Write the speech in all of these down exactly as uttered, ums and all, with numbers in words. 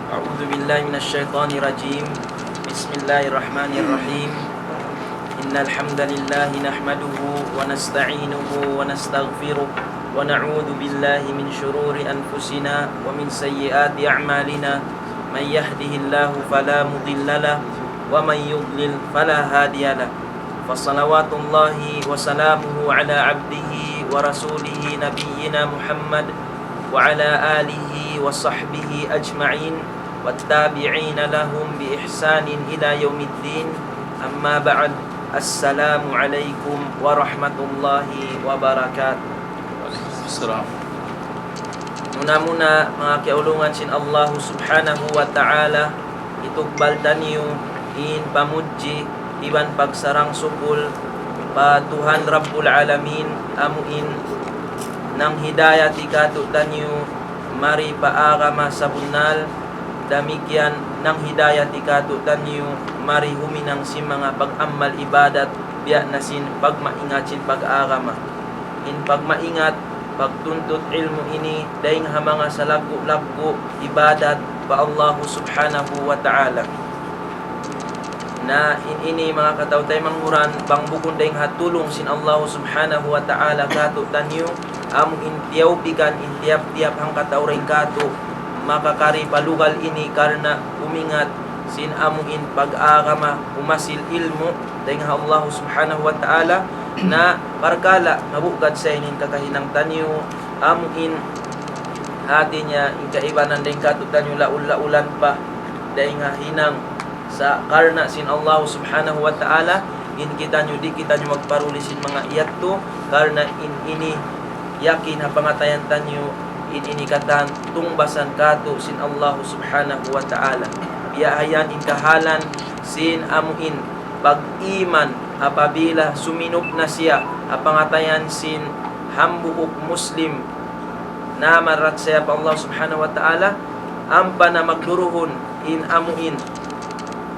أعوذ بالله من الشيطان الرجيم. بسم الله الرحمن الرحيم. إن الحمد لله نحمده ونستعينه ونستغفره ونعوذ بالله من شرور أنفسنا ومن سيئات أعمالنا. من يهده الله فلا مضل له ومن يضلل فلا هادي له. فصلوات الله وسلامه على عبده ورسوله نبينا محمد وعلى آله وصحبه أجمعين والتابعين لهم بإحسان إلى يوم الدين. أما بعد. السلام عليكم ورحمة الله وبركاته. Muna-muna, manga kiyaulungan sin Allahu Subhanahu wa Ta'ala, itukbal taniyu in pamudji iban pagsarang-sukul pa Tuhan Rabbul Alamin, amu in nanghidayati kātu'niyu mari pa agama sabunnal, damikkiyan nanghidayati kātu'niyu mari huminang sin manga pag-amal ibadat, biya' na sin pagmaingat sin pag-agama. In pagmaingat, pagtuntut ilmu' ini, dayng ha manga salaggu'-laggu' ibadat pa Allahu Subhanahu wa Ta'ala. Na in ini, manga kataw-taymanghuran, bang bukun dayng ha tulung sin Allahu Subhanahu wa Ta'ala kātu'niyu, amu in tiyawpigan in tiyap-tiyap hangkatau dayng kātu' makakari pa lugal ini karna' umingat sin amu in pag-agama, umasil ilmu' dayng ha Allahu Subhanahu wa Ta'ala, na parkala' mabugad sa ini in kakahinang taniyu, amu in hati niya in kaibanan dayng kātu'niyu laul-laulan pa dayng ha hinang sa karna' sin Allahu Subhanahu wa Ta'ala, in kitaniyu di' kitaniyu magparuli sin manga yadtu, karna' in ini yakin ha pangatayan taniyu, in ini katan tungbasan kātu' sin Allahu Subhanahu wa Ta'ala. Biya' ha yan in kahalan sin amu in pag-iman apabila suminup na siya ha pangatayan sin hambuuk Muslim, namarachaya pa Allah Subhanahu wa Ta'ala, ampa na magduruhun in amu in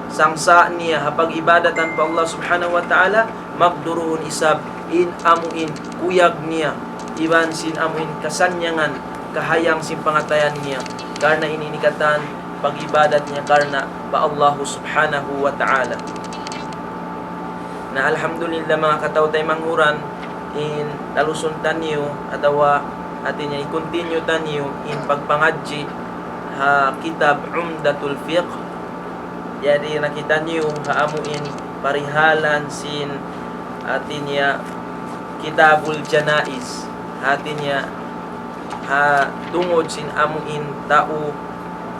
sangsa' niya ha pag-ibadatan pa Allah Subhanahu wa Ta'ala, magduruhun isab in amu in kuyag niya, iban sin amu in kasannyangan, kahayang sin pangatayan niya, karna' in ini katan pag-ibadat niya karna' pa Allahu Subhanahu wa Ta'ala. Na alhamdulillah, manga kataw-taymanghuran, in talusun taniyu, atawa hati niya i-continue taniyu in pagpangadji' ha kitab Umdatul Fiqh. Jadi nakita' niyu ha amu in parihalan sin hati niya Kitabul Janaiz, hati niya ha tungud sin amu in tau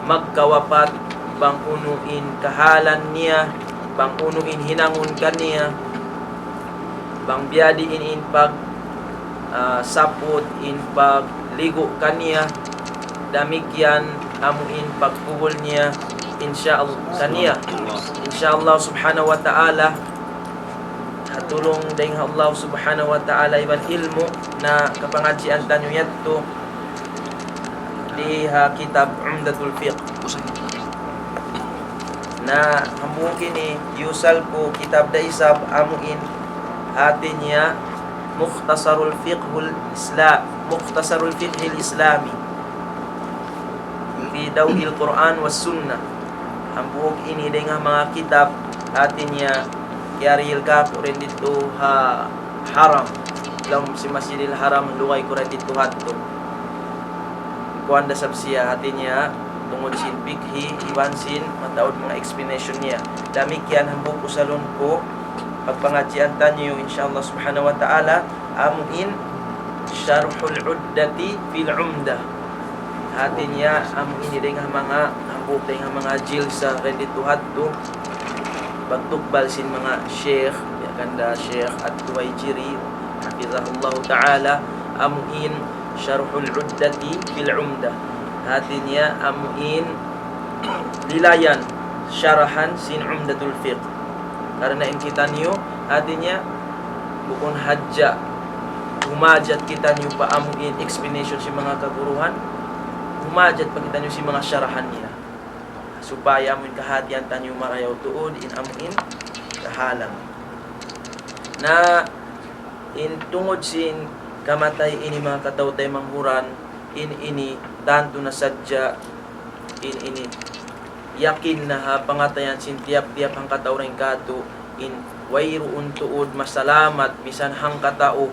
magkawapat, bang unu in kahalan niya, bang unu in hinangun kaniya, bang biya' diin in pag, ah, saput, in pagligu' kaniya, damikkiyan amu in pagkubul niya, insya Allah, kaniya. Insya Allah Subhanahu wa Ta'ala, ha tulung dayng ha Allah Subhanahu wa Ta'ala iban ilmu' na kapangadjian taniyu yadtu di ha kitab Umdatul Fiqh. Na hambuuk ini, yusal ku kitab da isab amu in hati niya Mukhtasarul Fiqhul Isla-, Mukhtasarul Fiqhil Islami fi Daw'il Qur'an was Sunnah. Hambuuk ini dayng ha manga kitab hati niya kiyarihil kāku' dayn didtu ha Haram, lawm sin Masjidil Haram, lugay ku dayn didtu hadtu. Kuwan da isab siya hati niya tungud sin fikhi iban sin mataud manga explanation niya. Damikkiyan hambuuk usalun ku pagpangadjian taniyu, insya Allah Subhanahu wa Ta'ala, amu in Sharhul Uddati fil Umdah. Hati niya, amu ini dayng ha manga, hambuuk dayng ha manga jilsa dayn didtu hadtu, pagtukbal sin manga sheikh, biya' kanda Sheikh At-Tuwaijiri, hafizahullahu ta'ala, amu in Sharhul Uddati fil Umdah. Hati niya, amu in lilayan, sharahan sin Umdatul Fiqh. Karna' in kitaniyu, hati niya, bukun hadja humajat kitaniyu pa amu in explanation sin manga kaguruhan, humajat pa kitaniyu sin manga sharahan nila. Supaya amu in kahatihan taniyu marayaw tuud in amu in kahalan. Na in tungud sin kamatay ini, manga kataw-taymanghuran, In ini tantu na sadja, in ini yakin na ha pangatayan sin tiyap-tiyap hangkatau dayn kātu', in wayruun tuud masalamat misan hangkatau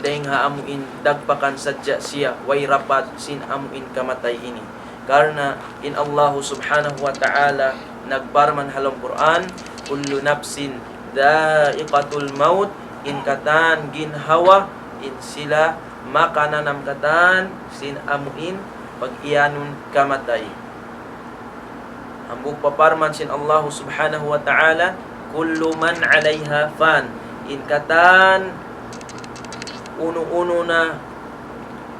dayn ha amu in dagpakan sadja siya, way rapat sin amu in kamatay ini. Karna' in Allahu Subhanahu wa Ta'ala nagparman ha lawm Qur'an, كل نفس ذائقة الموت, in katan ginhawa, in sila makananam katan sin amu in pag-iyanun kamatay. Hambuuk pa parman sin Allahu Subhanahu wa Ta'ala, كل من عليها فان, in katan unu-unu na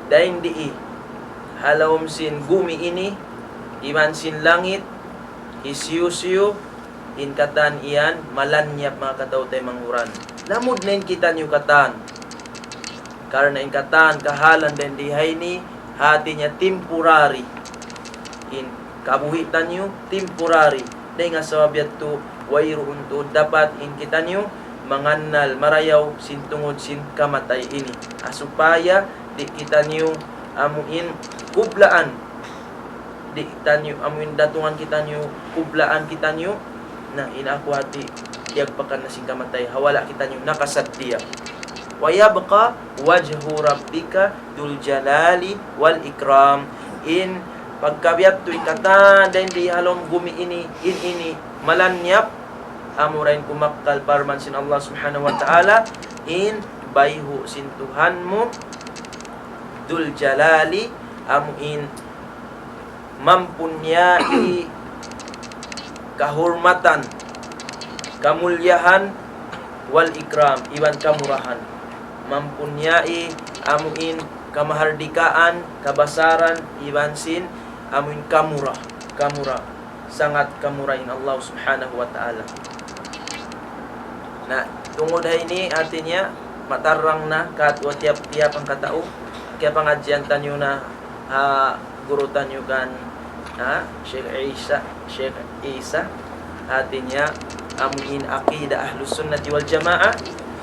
dayn di ha lawm sin gumi ini, iban sin langit, hisiyu-siyu, in katan yan malanyap, manga kataw-taymanghuran. Lamud na in kitaniyu katan. Karna' in katan kahalan dayn di ha ini, hati niya temporary. In kabuhi' taniyu temporary. Dayn ha sabab yadtu, wayruun tuud dapat in kitaniyu mangannal marayaw sin tungud sin kamatay ini. Ha supaya di' kitaniyu amu in kublaan, di' taniyu amu in datungan kitaniyu, kublaan kitaniyu, na in aku hati tiyagpakan na sin kamatay, ha wala' kitaniyu nakasaddiya. ويبقى وجه ربك ذو الجلال والإكرام. In pagka biya' yadtu in katan dayn di ha lawm gumi ini, in ini malanyap, amura in kumakkal parman sin Allah Subhanahu wa Ta'ala, in bayhu' sin Tuhan mu, Dhul Jalali, amu in mampunyai kahurmatan, kamulyahan, wal ikram, iban kamurahan. Mampunyai amu in kamahardikaan, kabasaran, iban sin amu in kamura, kamura. Sangat kamura in Allah Subhanahu wa Ta'ala. Na, tungud ha ini, hati niya, matarang na kātu' tiyap-tiyap hangkatau. Kaya pangadjian taniyu na, ha, guru taniyu kan, ha, Sheikh Isa, Sheikh Isa. Hati niya, amu in aqida Ahlus Sunnati wal Jamaah,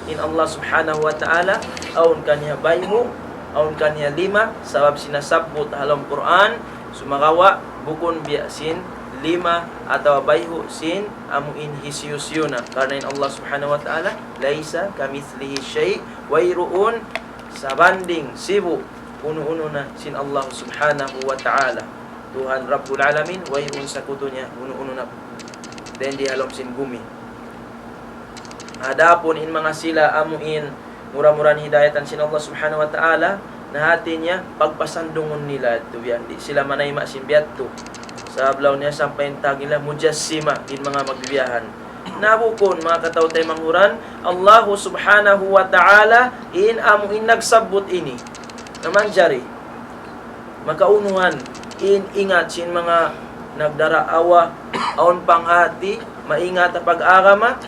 in Allah Subhanahu wa Ta'ala, awn kaniya bayhu', awn kaniya lima, sabab sin nasabbut ha lawm Qur'an, sumagawa' bukun biya' sin lima atawa bayhu' sin amu in hisiyu-siyu na. Karna' in Allah Subhanahu wa Ta'ala, ليس كمثله شيء, wayruun sabanding sibu' unu-unu na sin Allah Subhanahu wa Ta'ala. Tuhan Rabbul Alamin, wayruun sakutu niya unu-unu na dayn di ha lawm sin gumi. Adapun in manga sila amu in mura-murahan hidayatan sin Allah Subhanahu wa Ta'ala, na hati niya pagpasandungun nila yadtu biya' yan. Di' sila manayma' sin biya' yadtu. Sabab laung niya sampay in tawag nila mujassima, in manga magbibiyahan. Na bukun, manga kataw-taymanghuran, Allahu Subhanahu wa Ta'ala in amu in nagsabbut ini. Na manjari makaunuhan in ingat sin manga nagdaraawa, awn panghati, maingat ha pag-agama,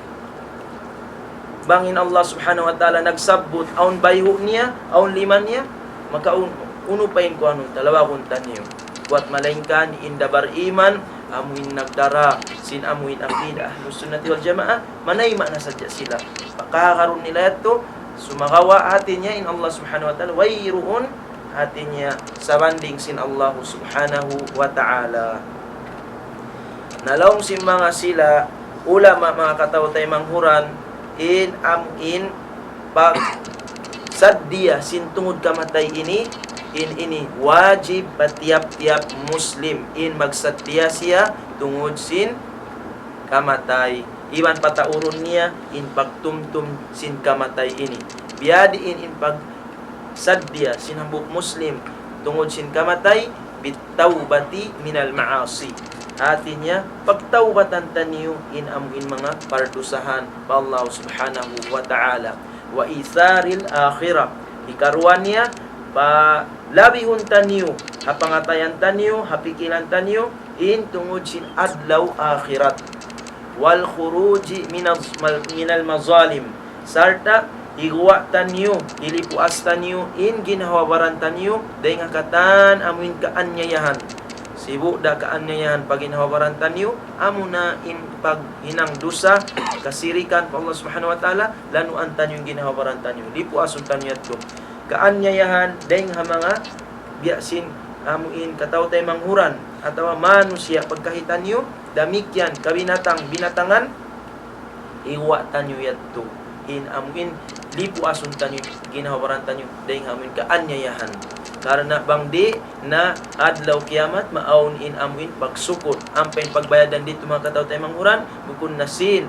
bang in Allah Subhanahu wa Ta'ala nagsabbut, awn bayhu' niya, awn lima niya, makaun-, unu pa in kuanun, talawagun taniyu. Buwat malaingkan in da bariman, amu in nagdara sin amu in aqida Ahlus Sunnati wal Jamaah, manayma' na sadja sila. Pakakarun nila yadtu, sumagawa' hati niya in Allah Subhanahu wa Ta'ala, wayruun hati niya sabanding sin Allah Subhanahu wa Ta'ala. Na laung sin manga sila ulama, manga kataw-taymanghuran, in amu in pagsaddiya sin tungud kamatay ini, in ini wajib pa tiyap-tiyap Muslim, in magsaddiya siya tungud sin kamatay. Iban pataurun niya in pagtumtum sin kamatay ini. Biyadiin in pagsaddiya sin hambuuk Muslim tungud sin kamatay, بالتوبة من المعاصي. Hati niya, pagtawbatan taniyu in amu in manga pardusahan pa Allah Subhanahu wa Ta'ala. وإيثار الآخرة. Hikaruwa niya, palabihun taniyu, ha pangatayan taniyu, ha pikilan taniyu, in tungud sin adlaw akhirat. والخروج من الظ-، من المظالم. Sarta' higuwa' taniyu, hilipuas taniyu, in ginhawa-baran taniyu, dayn ha katan amu in kaanyayahan. Sibu' da kaanyayahan pa ginhawa-baran taniyu, amuna in paghinang dusa, kasirikan pa Allah Subhanahu wa Ta'ala, lanuan taniyu in ginhawa-baran taniyu. Lipuasun taniyu yadtu. kaanyayahan dayng ha manga biya' sin amuin kataw-taymanghuran atawa manusiya' pagkahi taniyu, damikkiyan kabinatang-binatangan, higuwa' taniyu yadtu. In amuin lipuasun taniyu, ginhawa-baran taniyu, dayng ha amuin kaanyayahan. Karna' bang di' na adlaw kiyamat, maawn in amuin pagsukut. Ampa in pagbayadan didtu manga kataw-taymanghuran, bukun na sin.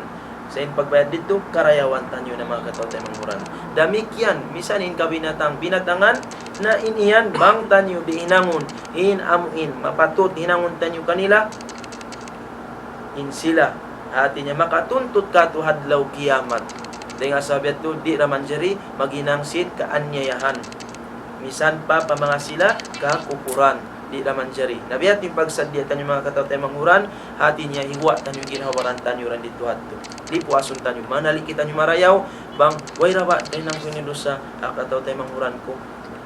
Sa' in pagbayad didtu, karayawan taniyu na manga kataw-taymanghuran. Damikkiyan, misan in kabinatang-binatangan, na in yan bang taniyu di' hinangun, in amuin mapatut hinangun taniyu kanila, in sila. Hati niya makatuntut katu' ha adlaw kiyamat. Dayng ha sabab yadtu, di' da manjari maghinang sin kaanyayahan. Misan pa pa manga sila kakupuran, di' da manjari. Na biya' ha yan in pagsaddiya taniyu manga kataw-taymanghuran, hati niya higuwa' taniyu ginhawa-baran taniyu dayn didtu ha yadtu. Lipuasun taniyu, manali' kitaniyu marayaw, bang, way ra ba, tahinang ku ini dusa, ha kataw-taymanghuran ku.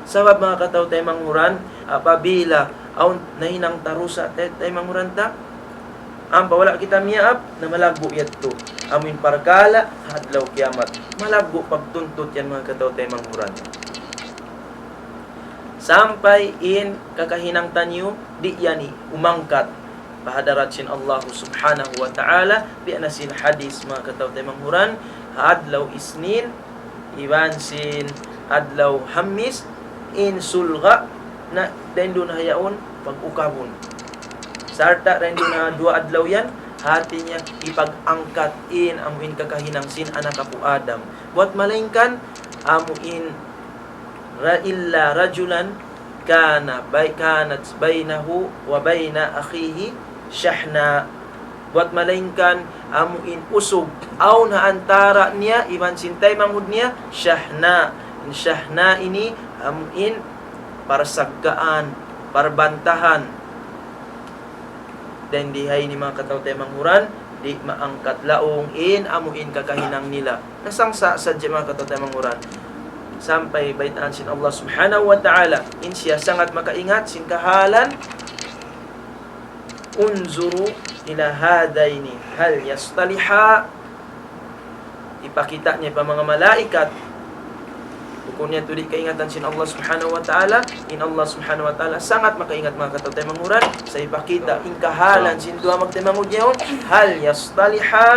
Sabab manga kataw-taymanghuran, apabila awn nahinang ta dusa, tay-, taymanghuran ta, ampa wala' kita miyaap, na malaggu' yadtu. Amuin parkala' ha adlaw kiyamat. Malaggu' pagtuntut yan manga kataw-taymanghuran. Sampay in kakahinang taniyu, di' yan umangkat pa hadarat sin Allah subhanahu wa ta'ala, biya' na sin hadis manga kataw-taymanghuran, ha adlaw Isnin, iban sin adlaw Hamis, in sulga' na dayn duun ha yaun pag-ukabun. Sarta' dayn duun ha duwa adlaw yan, hati niya ipag-angkat in amuin kakahinang sin anak apu' Adam. Buwat malaingkan, amuin ra-, illa rajulan kana bay-, kanat baynahu wa bayna akhihi shahna. Buwat malaingkan amuin usug awn ha antara' niya iban sin taymanghud niya shahna. In shahna ini amuin parsaggaan, parbantahan. Dayn di ha ini manga kataw-taymanghuran, di' maangkat laung in amuin kakahinang nila. Nasangsa' sadja manga kataw-taymanghuran. Sampay baytaan sin Allah subhanahu wa ta'ala, in siya sangat makaingat sin kahalan, انظروا إلى هذين هل يصطلحا. Ipakita' niya pa manga malaikat. Bukun niya tuud di' kaingatan sin Allah subhanahu wa ta'ala, in Allah subhanahu wa ta'ala sangat makaingat manga kataw-taymanghuran, sa' ipakita' in kahalan sin duwa magtaymanghud yaun, هل يصطلحا.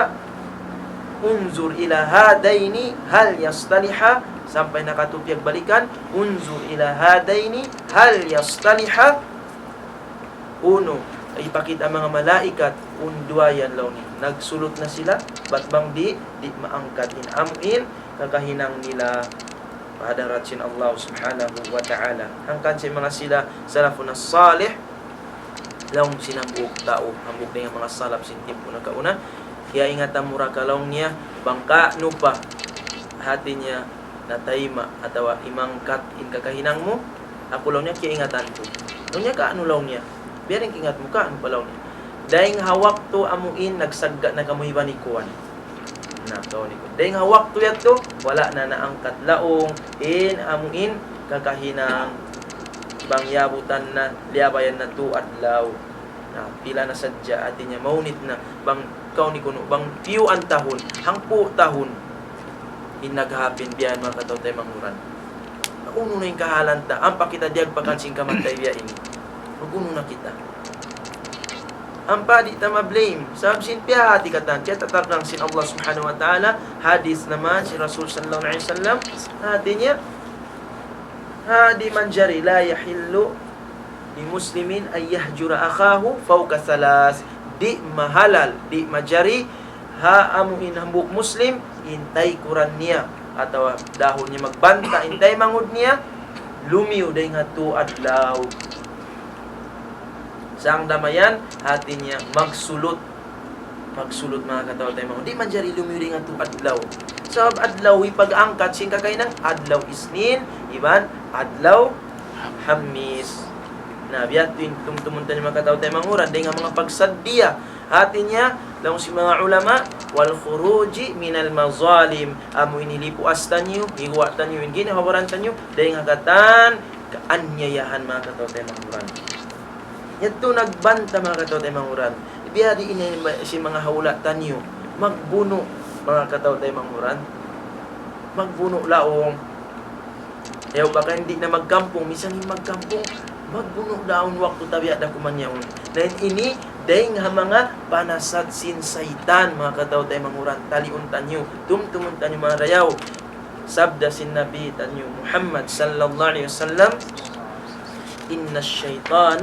انظر إلى هذين هل يصطلحا. Sampay na katu' piyagbalikan, انظر إلى هذين هل يصطلحا. Unu, ipakita' manga malaikat, unu duwa yan laung niya. Nagsulut na sila, bat bang di', di' maangkat in amuin kakahinang nila pa hadarat sin Allah subhanahu wa ta'ala. Hangkan sin manga sila salafun as-salih, laung sin hambuuk tau, hambuuk dayn ha manga salaf sin timpu nakauna, kiyaingatan mu ra ka laung niya, bang kaunu pa, hati niya, natayma' atawa imangkat in kakahinang mu, aku laung niya kiyaingatan ku. Laung niya kaunu laung niya, biya' diin kaingat mu kaunu pa laung niya. Dayn ha waktu amuin nagsagga' na kamu iban ikuan. Na, kaw ni ku. Dayn ha waktu yadtu, wala' na naangkat laung, in amuin kakahinang bang yabutan na, liyabayan na tu adlaw. Na, pila na sadja, hati niya, maunit na, bang kaw ni kunu', bang piyuan tahun, hangpu' tahun, in naghapin biya' yan manga kataw-taymanghuran. Unu na in kahalan ta, ampa kita diyagpakan sin kamatay biya' ini. Mag-unu na kita. Ampa di' ta ma-blame. Sabab sin piyahāti katan, kiyatatarang sin Allah subhanahu wa ta'ala, hadith naman sin Rasul sallallahu alayhi wasallam, hati niya, ha, di' manjari, لا يحل لمسلم أن يهجر أخاه فوق ثلاث. Di' mahalal, di' manjari, ha amuin hambuuk Muslim, in taykuran niya, atawa dahun niya magbanta', in taymanghud niya, lumiyu dayn ha tu adlaw. Sa' hangkan da mayan, hati niya magsulut. Magsulut manga kataw-taymanghuran. Di' manjari lumiyu dayn ha tu adlaw. Sabab adlaw hipag-angkat sin kakahinang, adlaw Isnin, iban adlaw Hamis. Na, biya' ha yan in tumtumun taniyu manga kataw-taymanghuran, dayn ha manga pagsaddiya. Hati niya, laung sin manga ulama, والخروج من المظالم. Amu ini lipuas taniyu, higuwa' taniyu, in ginhawa-baran taniyu, dayn ha katan kaanyayahan manga kataw-taymanghuran. Yadtu nagbanta' manga kataw-taymanghuran. Biya' diin in ba-, sin manga hula' taniyu. Magbunu' manga kataw-taymanghuran. Magbunu' laung. Ayaw baka di' na magkampung, minsan in magkampung, magbunu' daun waktu tabiya' da kuman yaun. Na ini, dayng ha manga panasat sin saytan, manga kataw-taymanghuran, taliun taniyu, tumtumun taniyu manga dayaw. Sabda sin Nabi taniyu Muhammad sallallahu alayhi wasallam, إن الشيطان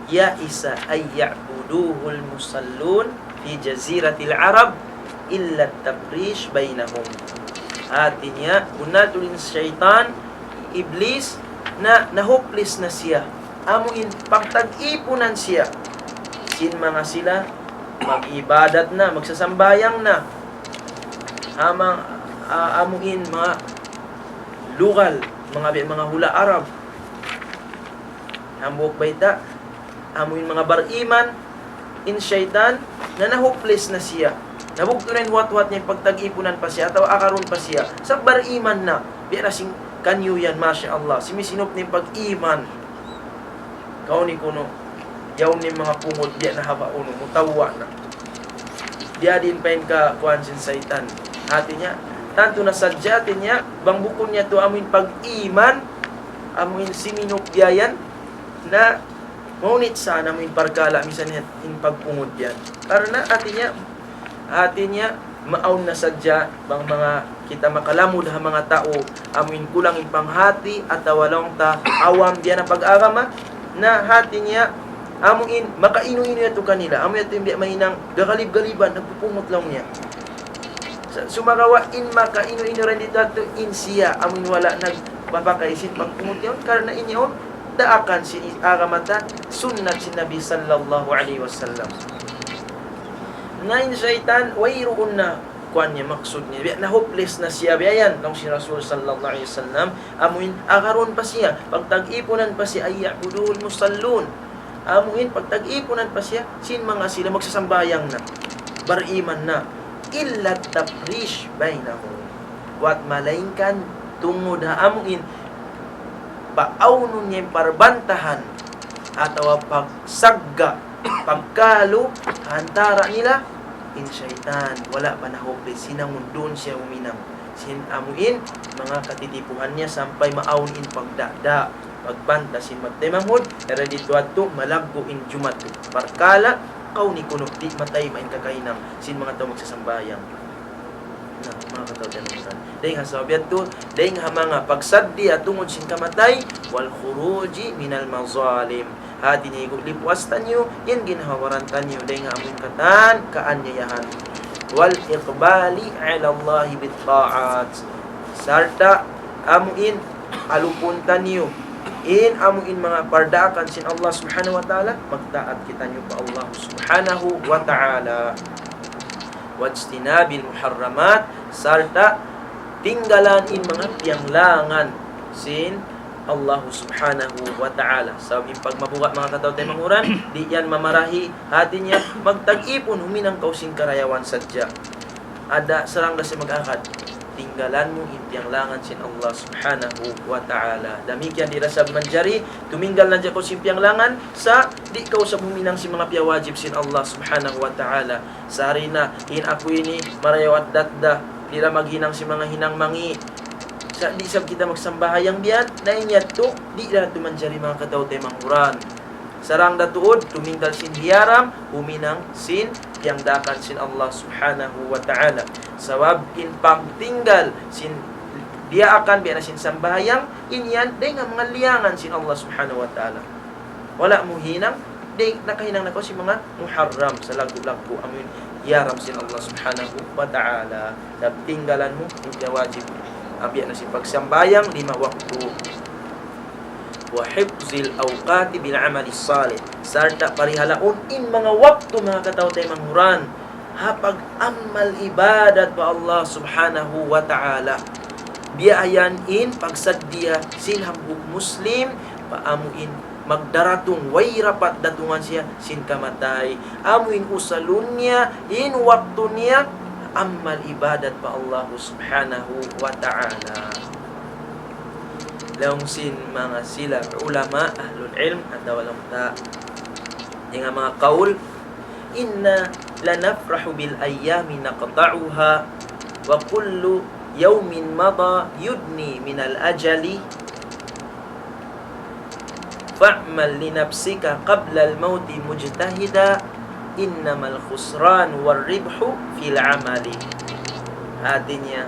يئس أن يعبدوه المصلون في جزيرة العرب إلا التفريش بينهم. Hati niya, bunnal tuud in saytan, iblis, na, na-hopeless na siya. Amu in pagtag-ipunan siya sin manga sila, mag-ibadat na, magsasambahayang na. Amang, a-, amu in manga lugal, manga bi-, manga hula' Arab. Hambuuk bayta', amu in manga bariman, in saytan, na na-hopeless na siya. Nabugtu' na in huwat-huwat niya, pagtag-ipunan pa siya, atawa agarun pa siya. Sa' bariman na, biya' na sin kaniyu yan, masha Allah. Simisinup na in pag-iman. Kaw ni kunu', yaun in manga pungut, biya' na haba' unu, mutawwa na. Biya' diin pa in kakuan sin saytan. Hati niya, tantu na sadja hati niya, bang bukun niya tu amu in pag-iman, amu in siminup biya' yan, na maunit sa amu in parkala', misan in pagpungut yan. Karna' hati niya, hati niya, maawn na sadja, bang manga kita makalamud ha manga tau, amu in kulang in panghati, atawa laung ta, awam biya' na pag-agama, na hati niya, amu in, makainu-inu yadtu kanila, amu yadtu in biya' mahinang, gagalib-galiban, nagpupungut laung niya. Sa-, sumagawa' in makainu-inu dayn didtu yadtu in siya, amu in wala' nagpapakay sin pagpungut yaun, karna' in yaun, daakan sin agama ta, sunnat sin Nabi sallallahu alayhi wasallam. Na in saytan, wayruun na, kuan niya, maksud niya, biya' na hopeless na siya, biya' yan, laung sin Rasul sallallahu alayhi wasallam, amu in, agarun pa siya, pagtag-ipunan pa siya, أن يعبدوه المصلون. Amu in, pagtag-ipunan pa siya, sin manga sila magsasambahayang na, bariman na, إلا التفريش بينهم. Buwat malaingkan, tungud ha amu in, paawnun niya in parbantahan, atawa pagsagga', pagkalu, ha antara' nila, in saytan, wala' pa na hopeless, hinangun duun siya huminang. Sin amu in, manga katitipuhan niya sampay maawn in pagdada', pagbanta sin magtaymanghud, dayn didtu yadtu, malaggu' in jumatu. Parkala', kaw ni kunu', di' matay main kakahinang, sin manga tau magsasambahayang. Na, manga kataw-taymanghuran. Dayng ha sabab yadtu, dayng ha manga pagsaddiya tungud sin kamatay, والخروج من المظالم. Hati niya igu lipuas taniyu, in ginhawa-baran taniyu, dayng ha amu in katan, kaaniyayahan. والإقبال على الله بالطاعات. Sarta' amu in alupun taniyu, in amu in manga pardaakan sin Allah Subhanahu wa Ta'ala, magtaat kitaniyu pa Allah Subhanahu wa Ta'ala. واجتناب المحرمات, sarta' tinggalan in manga piyanglangan sin Allah Subhanahu wa Ta'ala. Sabab in pagmabuga' manga kataw-taymanghuran, di' yan mamarahi, hati niya, magtag-ipun, huminang kaw sin karayawan sadja. Ada sarang da siya mag-agad. Tinggalan mu in piyanglangan sin Allah Subhanahu wa Ta'ala. Damikkiyan di' da isab manjari, tuminggal na hadja kaw sin piyanglangan, sa' di' kaw isab huminang sin manga piyawajib sin Allah Subhanahu wa Ta'ala. Sa' hari na, in aku ini, marayaw addat da, di' da maghinang sin manga hinang mangi'. Sa' di' isab kita magsambahayang biya' yan, na in yadtu, di' da tuud manjari manga kataw-taymanghuran. Sarang da tuud, tuminggal sin hiyaram, huminang sin piyangdaakan sin Allah Subhanahu wa Ta'ala. Sabab in pagtinggal sin diyaakan biya' na sin sambahayang, in yan, dayng ha manga liyangan sin Allah Subhanahu wa Ta'ala. Wala' mu hinang, di' nakahinang na kaw sin manga muharram, salaggu'-laggu' amu in hiyaram sin Allah Subhanahu wa Ta'ala. Sabab tinggalan mu in wajib. Biya' na sin pagsambahayang lima waktu. وحفظ الأوقات بالعمل الصالح. Sarta' parihalaun in manga waktu manga kataw-taymanghuran ha pag-amal ibadat pa Allah Subhanahu wa Ta'ala. Biya' yan in pagsaddiya sin hambuuk Muslim pa amu in magdaratung, way rapat datungan siya sin kamatay. Amu in usalun niya, in waktu niya, amal ibadat pa Allah Subhanahu wa Ta'ala. Laung sin manga sila ulama, ahlul ilm, atawa laung ta, in manga kaul, إنا لنفرح بالأيام نقطعها وكل يوم مضى يدني من الأجل اعمل لنفسك قبل الموت مجتهدا، إنما الخسران والربح في العمل. Hati niya,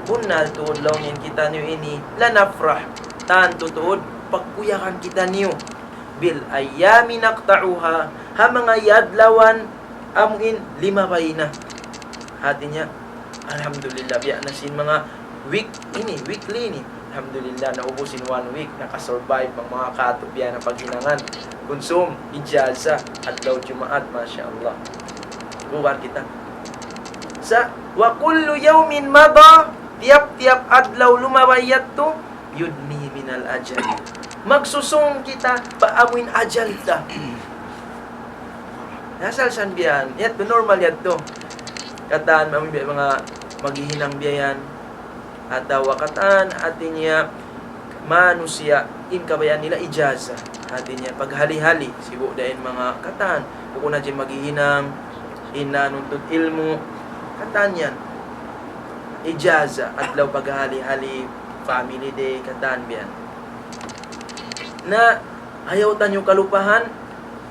bunnal tuud laung niya in kitaniyu ini, la nafrah, tantu tuud pagkuyagan kitaniyu, بالأيام نقطعها, ha manga adlawan amu in limabay na. Hati niya, alhamdulillah, biya' na sin manga week ini, weekly ini. Alhamdulillah, naubus in one week, nakasurvive bang manga katu', biya' na paghinangan. Kunsum, ijaza, adlaw Jumaat, masha Allah. Bukan kita. Sa', وكل يوم مضى, tiyap-tiyap adlaw lumabay yadtu, يدني من الأجل. Magsusung kita pa amuin ajal ta. Asal san biya' yan. Yadtu normal yadtu. Katan, amuin biya' manga maghihinang biya' yan. Atawa katan, hati niya, manusiya', in kabayaan nila ijaza. Hati niya, paghali-hali. Sibu' da in manga katan. Bukun na di' maghihinang, in nanuntut ilmu'. Katan yan. Ijaza, adlaw paghali-hali, family day, katan biya' yan. Na, ayaw taniyu kalupahan,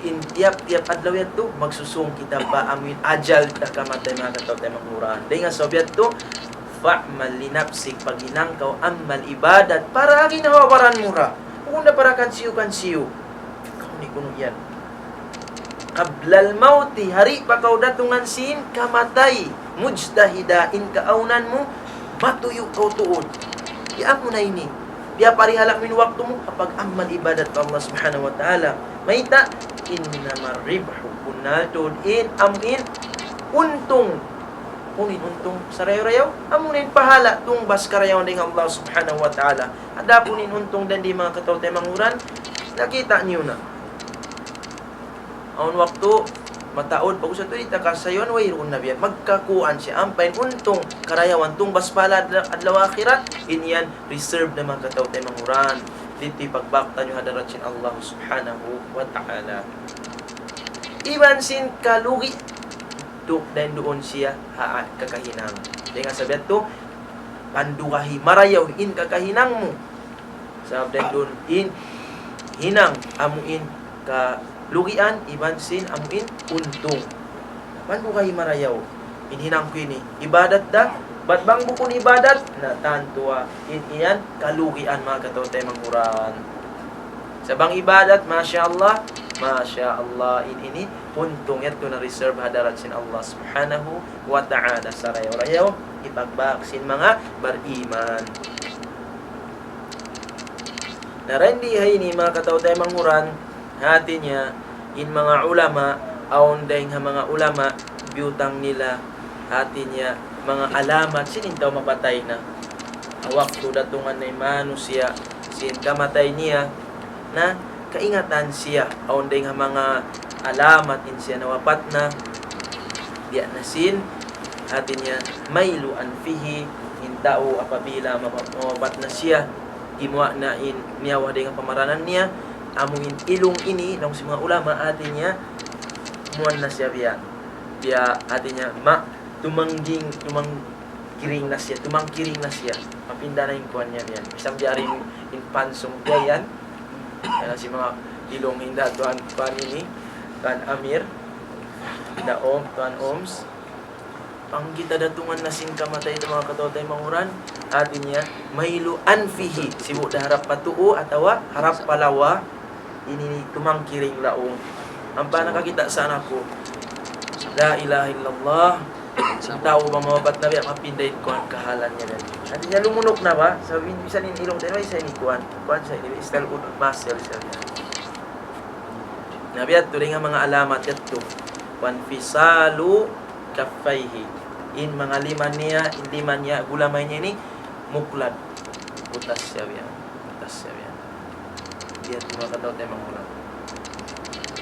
in tiyap-tiyap adlaw yadtu, magsusung kita pa amuin ajal ta kamatay, manga kataw-taymanghuran. Dayn ha sabab yadtu, فاعمل لنفسك, paghinang kaw amal ibadat, para agi na hawaran mu ra. Bukun da para kansiyu-kansiyu. Kaw ni kunu' yan. قبل الموت, ha di' pa kaw datungan sin kamatay. مجتهدا, in kaawnan mu, matuyu' kaw tuud. Di' amu na ini. Di' parihala' mu in waktu mu, ha pag-amal ibadat pa Allah Subhanahu wa Ta'ala. Mayta', إنما الربح, bunnal tuud in, amu in, untung. Unu in untung sarayaw-rayaw, amu na in pahala' tungbas karayawan dayn ha Allah Subhanahu wa Ta'ala. Adapun in untung dayn di, manga kataw-taymanghuran, nakita' niyu na. Awn waktu, mataud, pag-ubus yadtu di' ta kasayuan, wayruun na biya'. Magkakuan siya, ampa in untung, karayawan, tungbas pahala' adla-, adlaw akhirat, in yan, reserve na, manga kataw-taymanghuran. Didtu pagbak taniyu ha hadarat sin Allah Subhanahu wa Ta'ala. Iban sin kalugi, tu' dayn duun siya ha kakahinang. Dayn ha sabab yadtu, pandugahi marayaw in kakahinang mu. Sabab dayn duun in hinang amu in kalugian, iban sin amu in untung. Pandugahi marayaw. In hinang ku ini, ibadat da, bat bang bukun ibadat, na tantu in yan kalugian, manga kataw-taymanghuran. Sa' bang ibadat, masha Allah, masha Allah, in ini, untung yadtu na reserve ha hadarat sin Allah Subhanahu wa Ta'ala. Sarayaw-rayaw, ipagbak sin manga bariman. Na dayn di ha ini, manga kataw-taymanghuran, hati niya, in manga ulama, awn dayn ha manga ulama, biyutang nila, hati niya, manga alamat sin in tau mapatay na. Ha waktu datungan na in manusiya' sin kamatay niya, na kaingatan siya, awn dayn ha manga alamat in siya nawapat na, biya' na sin, hati niya, ميل أنفه, in tau apabila ma-, mawapat na siya, gimuwa' na in niyawa dayn ha pamaranan niya, amu in ilung ini, laung sin manga ulama, hati niya, muwan na siya biya'. Biya', hati niya, ma-, tumangging, tumangkiring na siya, tumangkiring na siya. Mapinda na in kuwan niya biya'. Misan biya' rin in pansung biya' yan. Yan sin manga ilung hinda tuwan, tuwan ini, tuwan Amir, hinda Om, tuwan Oms. Bang kita datungan na sin kamatay ta, manga kataw-taymanghuran, hati niya, ميل أنفه, sibu' da harap pa tuu atawa harap pa lawa, ini tumangkiring laung. Ampa nakakita' sa aku, la ilaha illallah, in tau bang mawapat na biya', mapinda in kuwan kahalan niya biya'. Hati niya lumunuk na ba? Sabab in, misan in ilung ta ini, way sa ini kuwan. Kuwan sa ini, istal ud, masel sa ini. Na biya' yadtu dayn ha manga alamat yadtu. وانفصال كفيه. In manga lima niya, in lima niya, gulamay niya ini, muklad. Butas siya biya'. Butas siya biya'. Biya' yadtu, manga kataw-taymanghuran.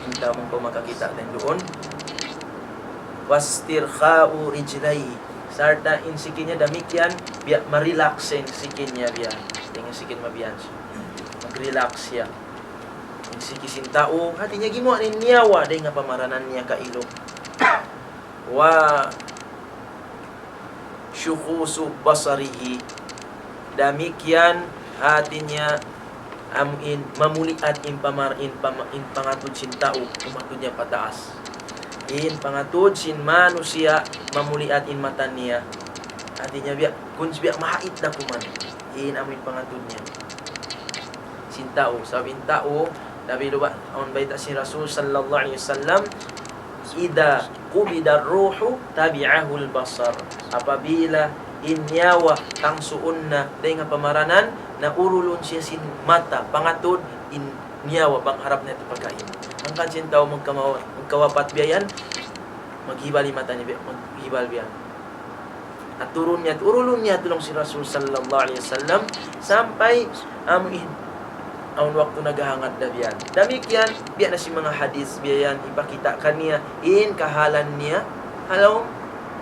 Hinta mu pa makakita' dayn duun. واسترخاء رجليه. Sarta' in siki niya damikkiyan, biya' ma-relax in siki niya biya'. Dayn ha siki mabiyan siya. Mag-relax siya. In siki sin tau, hati niya gimuwa' na in niyawa dayn ha pamaranan niya kailu. وشخوص بصره. Damikkiyan hati niya amu in mamuliat in pamar-, in pama-, in pangatud sin tau, umatud niya pataas. In pangatud sin manusiya', mamuliat in mata niya. Hati niya biya', kun biya' mahait da kuman. In amu in pangatud niya sin tau. Sabab in tau, labi luba, awn bayta' sin Rasul sallallahu alayhi wasallam, إذا قبض الروح تبعه البصر. Apabila in nyawa tangsuun na dayn ha pamaranan, na urulun siya sin mata, pangatud in nyawa bang harap na yadtu pagkahi. Hangkan sin tau magkamawa-, magkawapat biya' yan, maghibal in mata niya biya', maghibal biya' yan. Aturun niya, urulun niya laung sin Rasul sallallahu alayhi wasallam, sampay amu in awn waktu naghahangad da biya' yan. Damikkiyan, biya' na sin manga hadith biya' yan, hipakita' kaniya in kahalan niya ha lawm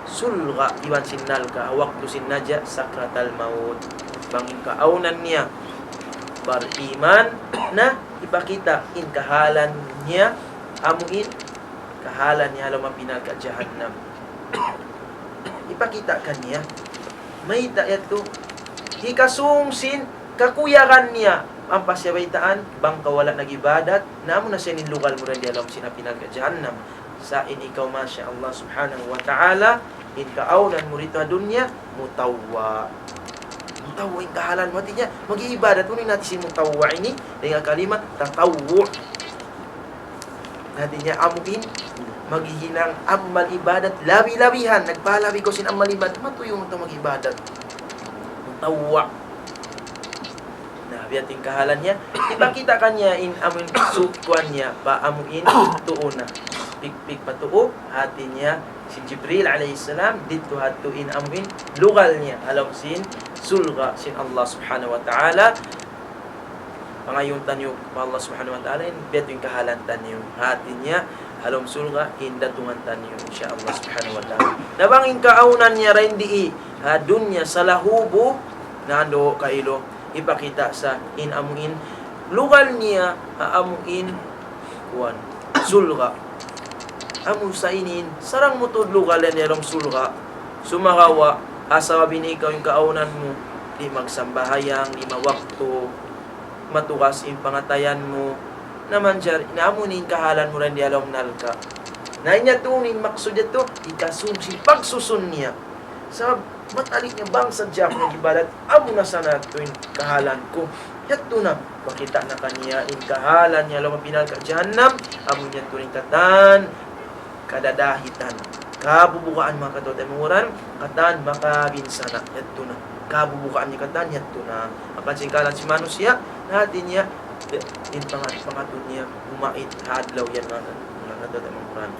surga' iban sin narka', ha waktu sin naja' sakratal maut. Bang in kaawnan niya bariman na, hipakita' in kahalan niya, amu in kahalan niya ha lawm api narka' jahannam. Hipakita' kaniya. Mayta' yadtu? Hikasung sin kakuyagan niya. Ampa siya baytaan, bang kaw wala' nag-ibadat, na amu na siya in lugal mu dayn di ha lawm sin api narka' jahannam. Sa' in ikaw, masha Allah subhanahu wa ta'ala, in kaawnan mu didtu ha dunya, mutawwa'. Mutawwa' in kahalan mu. Hati niya, mag-iibadat, unu in hati sin mutawwa' ini, dayn ha kalima, tatawwu'. Hati niya, amu in maghihinang amal ibadat, labi-labihan, nagpalabi kaw sin amal ibadat, matuyu' mu ta mag-ibadat. Mutawwa'. Na, biya' ha yan in kahalan niya, hipakita' kaniya in amu in su-, kuwan niya, pa amu in tuuna. Pikpik pa tuu, hati niya, sin Jibril alayhi salam, didtu ha yadtu in amu in lugal niya, ha lawm sin surga' sin Allah subhanahu wa ta'ala. Pangayuun taniyu pa Allah subhanahu wa ta'ala, in biya' ha yadtu in kahalan taniyu. Hati niya, ha lawm surga', in datungan taniyu, insha Allah subhanahu wa ta'ala. Na bang in kaawnan niya dayn di ha dunya salahubu, na andu' kailu, hipakita' sa in amu in lugal niya, ha amu in kuwan, surga'. Amu sa ini in, sarang mu tuud lugal yan ha lawm surga'. Sumagawa', ha sabab ini ikaw in kaawnan mu, di' magsambahayang, lima waktu, matugas in pangatayan mu, na manjari, na amu ini in kahalan mu dayn di ha lawm narka'. Na in yadtu in maksud yadtu, hikasung sin pagsusun niya. Sabab matalik niya bang sadja aku nag-ibadat, amu na sana yadtu in kahalan ku. Yadtu na, makita' na kaniya in kahalan niya ha lawm api narka' jahannam, amu yadtu in katan kadadahitan. Kabubukaan manga kataw-taymanghuran, katan makabinsana', yadtu na. Kabubukaan niya katan, yadtu na. Hangkan sin kahalan sin manusiya', hati niya, in panga-, pangatud niya, umait, ha adlaw yan, manga, manga kataw-taymanghuran.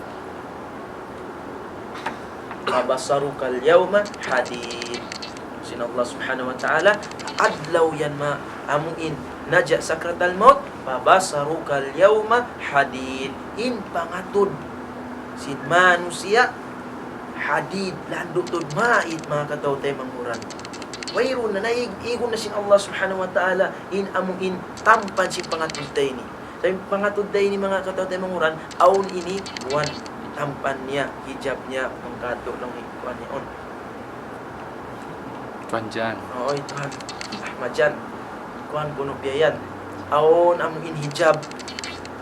فبصرك اليوم حديد. Sin Allah subhanahu wa ta'ala, adlaw yan ma-, amu in naja' sakratal maut, فبصرك اليوم حديد. In pangatud sin manusiya', hadid, landu' tuud mait, manga kataw-taymanghuran. Wayruun na, naig-, igun na sin Allah subhanahu wa ta'ala, in amu in tampan sin pangatud ta ini. Sa' in pangatud ta ini, manga kataw-taymanghuran, awn ini, kuwan, tampan niya, hijab niya, mangkatu' laung in kuwan niya, awn. Kuwan jan. Oo, ituhan. Ahmad jan. Kuwan kunu' biya' yan. Awn amu in hijab.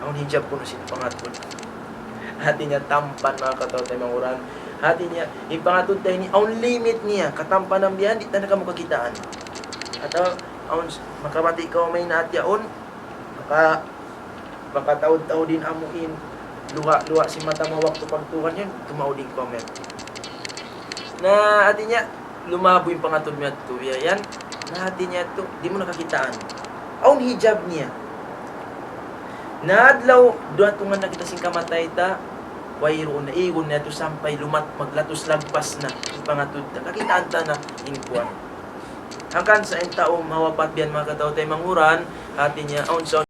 Awn hijab kunu' sin pangatud. Hati niya tampan, manga kataw-taymanghuran. Hati niya, in pangatud ta ini, awn limit niya. Katampanan biya' yan, di' ta na kamu kakitaan. Atawa, awn s-, makabati' kaw mayan hati yaun, maka-, makataud-taud in amu in luha'-luha' sin mata mu waktu pagtukan yan, tumaud in kaw mayan. Na hati niya, lumabu in pangatud mu yadtu, biya' yan. Na hati niya yadtu, di' mu na kakitaan. Awn hijab niya. Na adlaw, dumatungan na kita sin kamatay ta, wayruun na, igun na yadtu sampay lumat-, maglatus lagpas na in pangatud ta. Kakitaan ta na in kuwan. Hangkan sa' in tau mawapat biya' yan, manga kataw-taymanghuran, hati niya, awn sa